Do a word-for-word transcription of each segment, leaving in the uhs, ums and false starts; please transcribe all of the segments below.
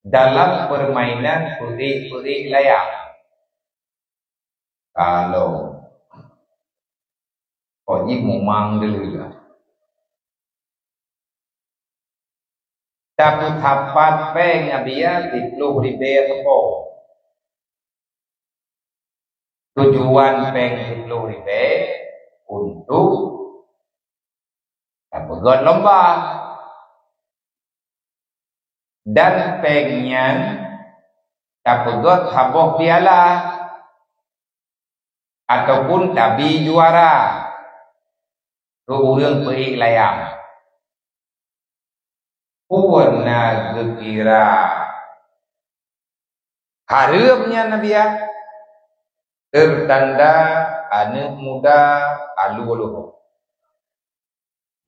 Dalam permainan peuék-peuék layang. Kalau kok jih mumang dulu lah. Tapeusapat péng Nabi ya siploh ribée teupo. Tujuan péng siploh ribée untuk tapeugöt lomba. Dan péng nyan tapeugöt saboh piala ataupun tabi juara keu ureuëng peuék layang. Peue na geukira hareuem nyan Nabi ya? Teutanda aneuëk muda alu-alu.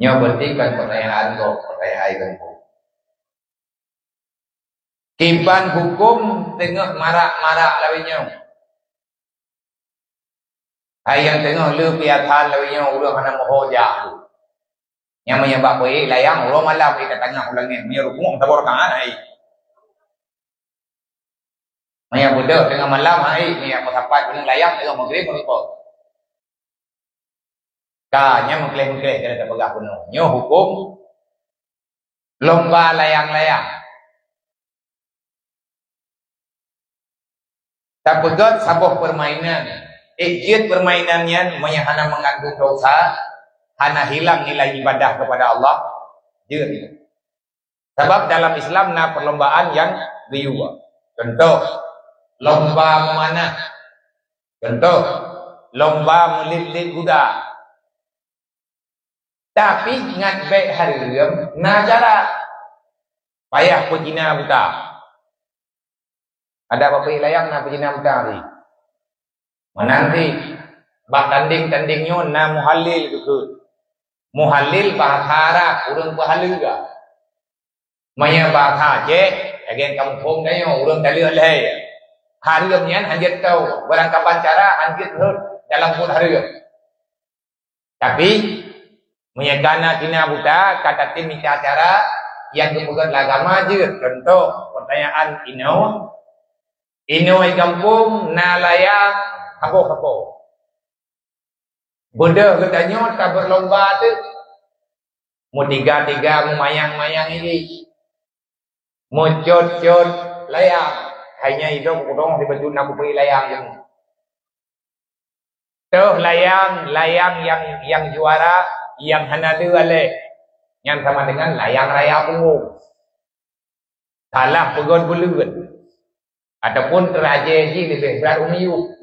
Nyoe berarti kan pertanyaan kok, pertanyaan kok. Kiban huköm teungoh marak-marak lawét nyoe. Hai nyang teungoh le piatan lawét nyoe ureuëng hana meuho jak tu. Nyang meunyoe bak peuék layang uroe malam di tatangah u langét meunyoe rumoh tabor tangan hai. Meunyoe beudôh teungoh malam hai meunyoe peusapat ureuëng layang teungoh maghrib meureumpok. Ka nyang meukleh-meukleh keuneuk tapeugah bunoe. Nyoe huköm lomba layang-layang. Tapeugöt saboh permainan. Ék jeuet permainan nyan meunyoe hana meungandung dosa, hana hilang nilai ibadah kepada Allah, jeuet. Sabab dalam Islam na perlombaan nyang geuyue. Contoh, lomba memanah. Contoh, lomba meulit-lit guda. Tapi ngat bék hareuem na cara. Payah peucina buta. Ada bak peuék layang na peucina buta sih. Meunan sih, bak tanding-tanding nyoe na muhalil geukheun. Muhalil bahasa Arab, ureuëng peuhaleue. Meunyoe bahasa Aceh, lagée kamoe phon tanyoe, ureuëng taleuek lhée. Hareuem nyan hanjeuet tau, barangkaban cara hanjeuet rhot dalam buet hareuem. Tapi, meunyoe ka na cina buta, ka tatem mita cara nyang geupeugét lé agama jeuet. Contoh, pertanyaan inoe, inoe gampông na layang saboh-saboh. Beudôh geutanyoe tabeurlomba teuk. Meutiga-tiga meumayang-mayang ini. Meucot-cot layang. Hai nyan idong kudong sibacut na kupeuék layang jeuet. Toh layang, layang nyang, nyang juara, nyang hana le alée. Nyan sama dengan layang raya punggong. Salah peugét buleuen. Ataupun teurajée jih leubeh brat u miyueb.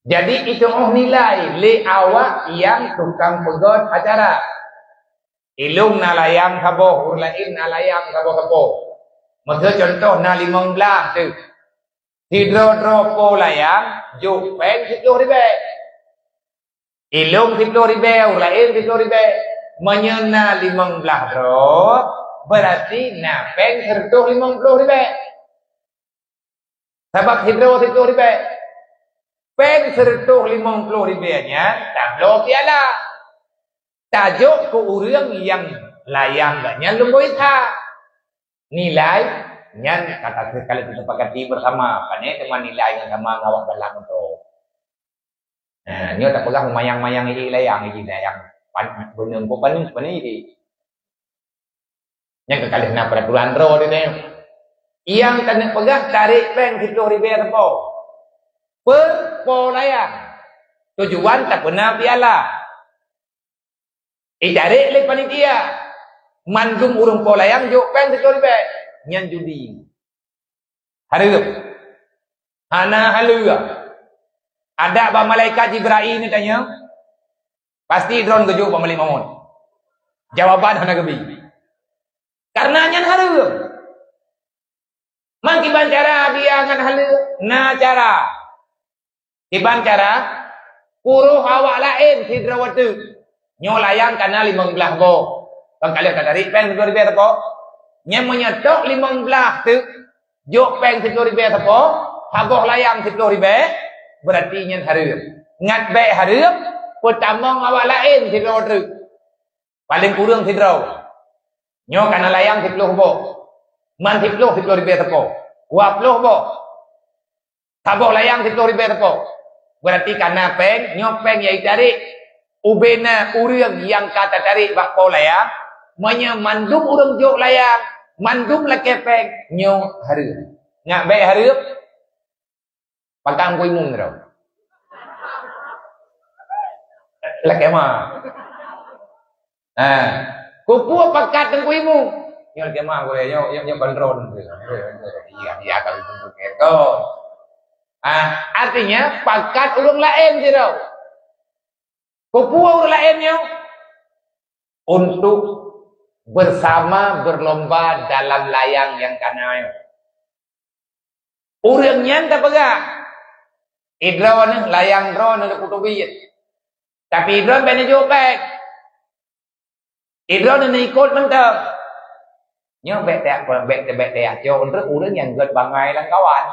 Jadi, itu'oh nilai lé awak nyang tukang peugét acara. Ilong na layang saboh, ureuëng laén na layang saboh-saboh. Miseu contoh na limong blaih teuk. Sidroe-droe po layang jok péng siploh ribée. Ilong siploh ribée, ureuëng laén siploh ribée. Meunyoe na limong blaih droe, berarti na péng sireutoh limong ploh ribée. Sabab sidroe siploh ribée. Péng sireutoh limong ploh ribée nyan tabloe piala. Tajok keu ureuëng nyang layang geuh nyan lumboi that. Nilai nyan ka ta-, ka lheueh teusepakati beusama, pane teuma nilai nyang sama ngon awak balang tu. Nah, nyoe tapeugah meumayang-mayang iji layang, iji layang pan-, beuneueng ko paneuk, paneuk iji. Nyang ka ka lheueh na peraturan droe di nyoe. Nyang taneuk peugah tarek péng siploh ribée sapo. Per po layang. Tujuan tapeuna piala. Itarek lé panitia. Mandum ureuëng po layang jok péng siploh ribée. Nyan judi. Hareuem. Hana haleue. Ada bak malaikat Jibrail neutanyong, pasti droen geujok bak Malik Mahmud. Jawaban hana geubi. Karena nyan hareuem. Man kiban cara bia ngon haleue? Na cara. Kiban cara, puroh awak laén sidroe teuk. Nyoe layang ka na limong blaih boh. Kon ka lheueh tatarik péng siploh ribée sapo. Nyan meunyoe tok limong blaih teuk, jok péng siploh ribée sapo, saboh layang siploh ribée, berarti nyan hareuem. Ngat bék hareuem, peutamong awak laén sidroe teuk. Paleng kureueng sidroe. Nyoe ka na layang siploh boh. Man siploh, siploh ribèe sapo. Dua ploh boh. Saboh layang siploh ribèe sapo. Berarti ka na péng, nyoe péng nyang jitarék ubena ureuëng nyang ka tatarék bak po layang. Meunyoe mandum ureuëng jok layang, mandum lakèe péng, nyoe hareuem. Ngat bèk hareuem? Pakat Teungku Imum droe. Lakèe ma. Ha. Keupeue pakat Teungku Imum? Nyoe lakèe ma gurèe, nyoe, nyoe, nyoe bandrol. Iya, iya, kalau itu begitu. Ha, artinya pakat ureuëng laén sidroe. Keupeue ureuëng laén nyoe? Untuk bersama berlomba dalam layang nyang ka na nyoe. Ureuëng nyan tapeugah, "Idroeneuh layang droeneuh neuputôh biet. Tapi idroeneuh bèk neujok péng. Idroeneuh neuikot mantong." Nyoe bèk teuyak, bèk, bèk teuyak cok untuk ureuëng nyang gèt bangai lam kawan.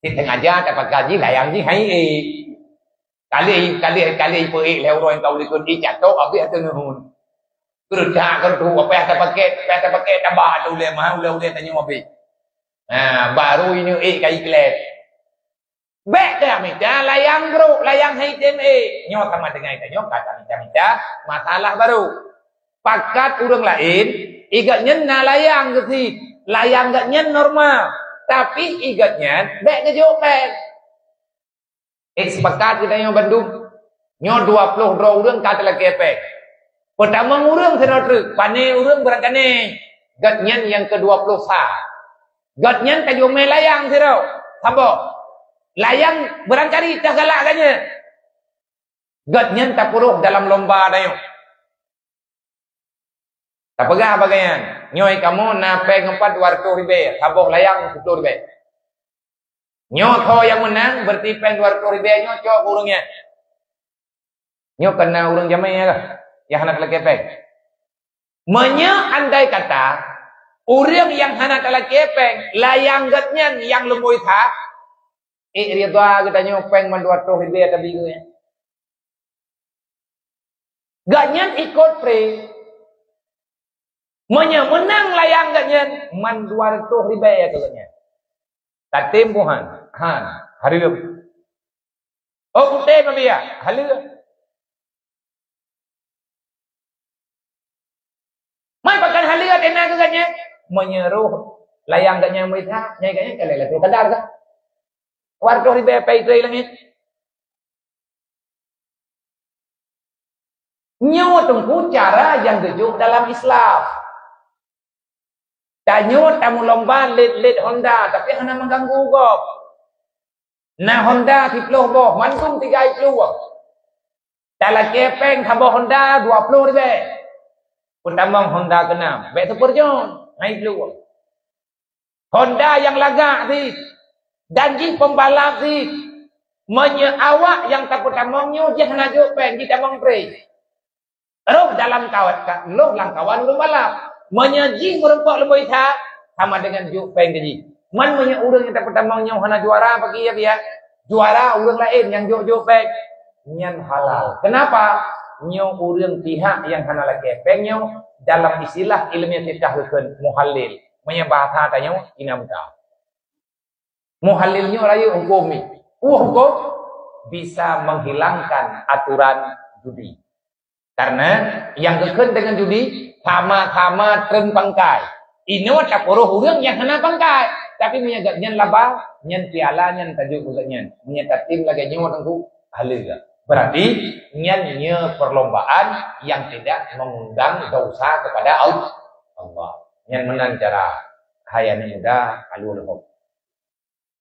Siteungaja tapakat jih layang jih hai ék. Kali, kali, kali peuék lé ureuëng nyang ka ulikot ék catok abéh ateueh neuhun. Keuredak keureuk, apa nyang tapakèt, apa nyang tapakèt tabak ateueh ulèe mah, ulèe-ulèe tanyoe abéh. Ha, baru inyoe ék ka iklep. Bèk tamita layang brôk, layang hai tem ék. Nyoe sama dengan tanyoe ka tamita-mita masalah baru. Pakat ureuëng laén, i gobnyan na layang geusit. Layang gobnyan normal. Tapi i gobnyan bèk geujok péng. Eh, sepakat geutanyoe bandum. Nyoe dua ploh droe ureuëng ka talakèe péng. Peutamong ureuëng sidroe treuk, pané ureuëng beurangkané. Gobnyan nyang keudua ploh sa. Gobnyan tajumé layang sidroe. Saboh. Layang beurangkali teuh galak gobnyan. Gobnyan tapeuroh dalam lomba tanyoe. Tapeugah bagaih nyan, "Nyoe kamoe na péng empat dua ratus ribèe, saboh layang siploh ribèe. Nyoe soe nyang meunang, berarti péng dua ratus ribèe nyoe cok keu ureuëng nyan." Nyoe keu na ureuëng jamé kah nyang hana talakèe péng? Meunyoe andai kata ureuëng nyang hana talakèe péng, layang gobnyan nyang lumbôi that, ék ridha geutanyoe péng man dua ratus ribèe tabi geuh nyan. Gobnyan ikot pré. Meunyoe meunang layang gobnyan, man dua ratus ribèe keu gobnyan. Tatem buhan, han, hareuem. Oh, kutem Abiya, haleuem. Mai pakan haleuem ateueh na keu gobnyan. Meunyoe roh layang gobnyan meulihat, nyan gobnyan ka lheueh lagèe kadar kah? Dua ratus ribèe pai trei langèt. Nyoe teungku cara nyang geujok dalam Islam. Tanyoe tameulomba lét-lét Honda, tapi hana meuganggu gob. Na Honda siploh boh, mandum tiga i plueng. Talakèe péng saboh Honda dua ploh ribèe. Peutamong Honda keunam, bèk teupeurjôn, na i plueng. Honda nyang lagak sit, dan jih pembalap sit. Meunyoe awak nyang tapeutamong nyoe jih hana jok péng, jitamong trei. Roh dalam kawan, ka-, roh lam kawan ureuëng balap. Meunyoe jih meurumpok lumbôi that, sama dengan jok péng keu jih. Man meunyoe ureuëng nyang tapeutamong nyoe hana juara, bagi ya biar juara ureuëng laén nyang jok-jok péng, nyan halal. Kenapa? Nyoe ureuëng pihak nyang hana lakèe péng nyoe dalam istilah ilmiah fikah geukheun muhallil. Meunyoe bahasa tanyoe, ina buta. Muhallil nyoe rayeuk huköm nyoe. Peue huköm? Bisa menghilangkan aturan judi. Karena nyang geukheun deungon judi sama-sama treun pangkai. Inoe tapeuroh ureuëng nyang hana pangkai, tapi meunyoe gobnyan laba, nyan piala nyan tajok keu gobnyan. Meunyoe tatem lagèe nyoe teungku, haleue. Berarti nyan nyoe perlombaan yang tidak mengundang dosa kepada Allah. Allah. Nyan meunan cara hai aneuk muda, alue leuhob.